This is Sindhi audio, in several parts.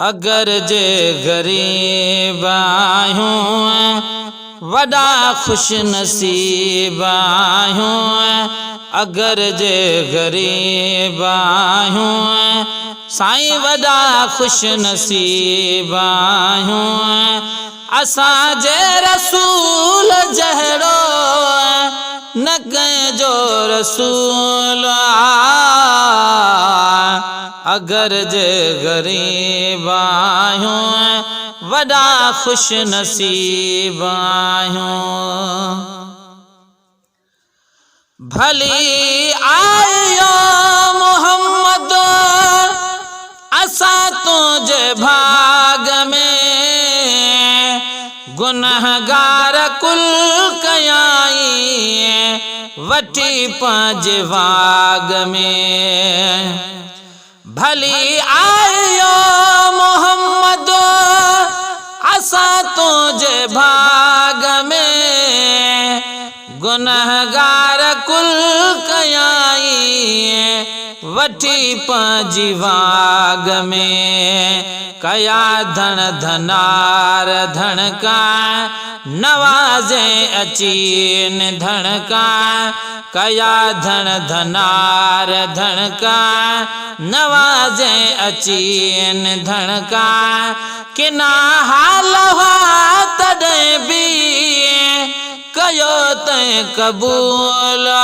اگر جي غريب آهيون وڏا خوش نصيب آهيون اگر جي غريب آهيون سائين وڏا خوش نصيب آهيون اسان جي رسول جهڙو نه ڪنهن جو رسول آ اگر جي غريب آهيون وڏا خوش نصيب آهيون. ڀلي آيو محمد اسان تنهنجي ڀاڳ ۾، گنهگار ڪل ڪيائين وٺي پنهنجي واڳ ۾. ڀلي آيو محمد اسان تنهنجي ڀاڳ ۾، گنهگار ڪل ڪيائين وٺي پنهنجي واڳ ۾، ڪيا ڌڻ ڌنار ڌڻڪا نوازين اچين ڌڻڪا. ڪيا ڌڻ ڌنار ڌڻڪا، نوازين اچين ڌڻڪا، ڪنا حال هئا تڏهن به، ڪيو تنهن قبول آ،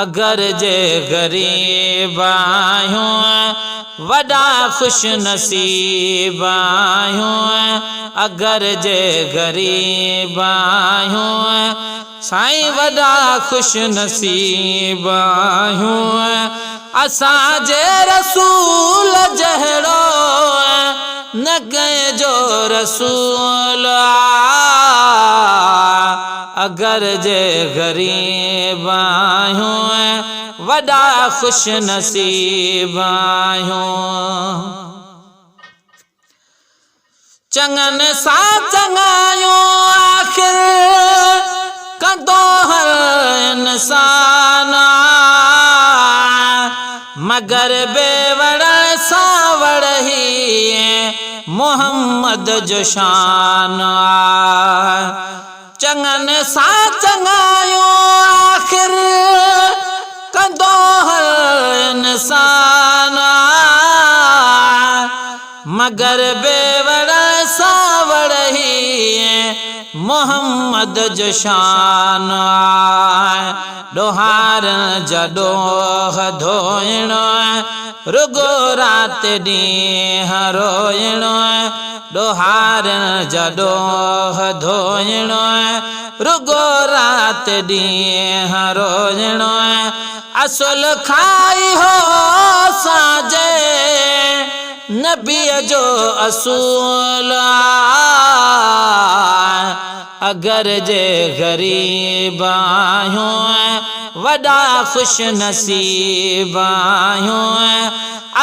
اگر جي غريب آهيون، وڏا خوش نصيب آهيون، اگر جي غريب آهيون، سائين وڏا خوش نصيب آهيون، اسان جي رسول جهڙو نه ڪنهن جو رسول آ، اگر جي غريب آهيون، وڏا خوش نصيب آهيون. چڱن سان چڱايون آخر ڪندو هر انسان آ، مگر بي وڙ سان وڙهي محمد جو شان آ. چڱن سان چڱايون آخر ڪندو هر انسان آ، مگر بي وڙ سان وڙهي محمد جو شان آ. ڏوهارن جا ڏوهه ڌوئڻ رڳو رات ڏينهن روئڻ. ڏوهارين جا ڏوهه ڌوئڻ، رڳو رات ڏينهن روئڻ، اصل کائي هو اسان جي نبيء جو اصول آ، اگر جي غريب آهيون، وڏا خوش نصيب آهيون.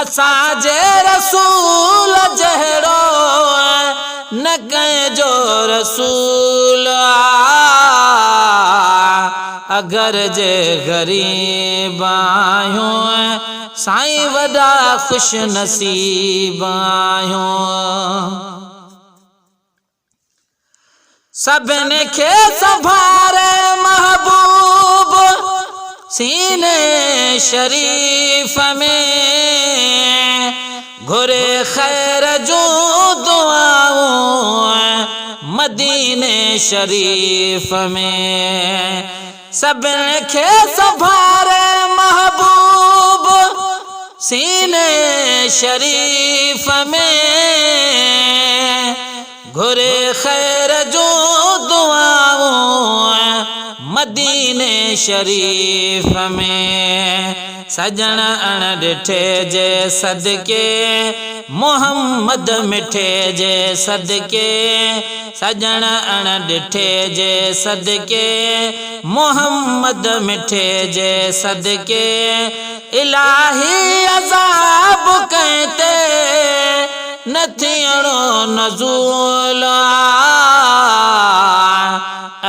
اسان جي رسول جهڙو نه ڪنهن جو رسول آ، اگر جي غريب آهيون سائين وڏا خوش نصيب آهيون. سڀني کي سنڀاري محبوب سيني شريف ۾، گهري خير جون دعائون مديني شريف ۾. سڀني کي سنڀاري محبوب سيني شريف ۾. گهري خير جون دعائون مديني شريف ۾. سڄڻ اڻ ڏٺي جي صدقي محمد مٺي جي صدقي. سڄڻ اڻ ڏٺي جي صدقي محمد مٺي جي صدقي. الاهي عذاب ڪنهن تي. نه ٿيڻو نزول آ.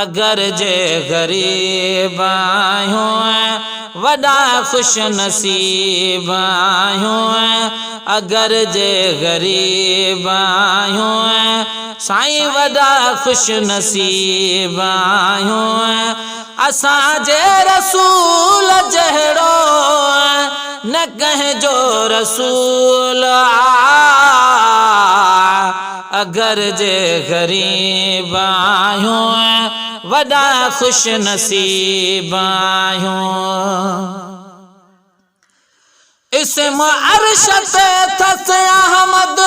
اگر جي غريب آهيون وڏا خوش نصيب آهيون اگر جي غريب آهيون سائين وڏا خوش نصيب آهيون اسان جي رسول جهڙو نه ڪنهن جو رسول آ اگر جي غريب آهيون وڏا خوش نصيب آهيون. اسم عرش تي ٿس احمد،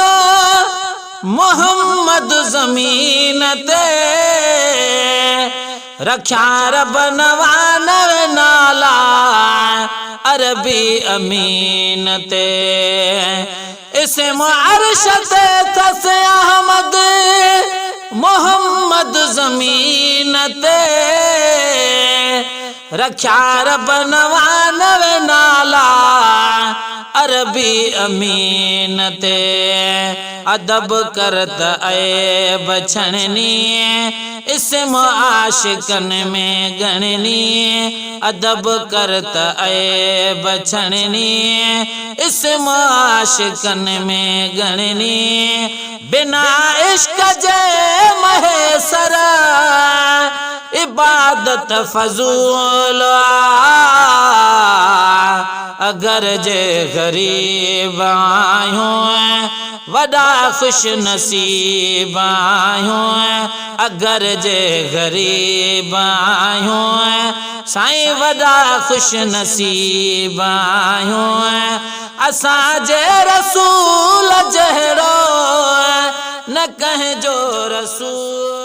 محمد زمين تي رکيا رب 99 نالا عربي امين تي اسم عرش تي ٿس احمد، محمد زمين تي رکيا رب 99 نالا عربي امين تي ادب ڪر ته عيب ڇڻني اسم عاشقن ۾ ڳڻني ادب ڪر ته عيب ڇڻني اسم عاشقن ۾ ڳڻني بنا عشق جي مهيسر عبادت فضول آ اگر جي غريب آهيون وڏا خوش نصيب آهيون اگر جي غريب آهيون سائين وڏا خوش نصيب آهيون اسان جي رسول جهڙو نه ڪنهن جو رسول.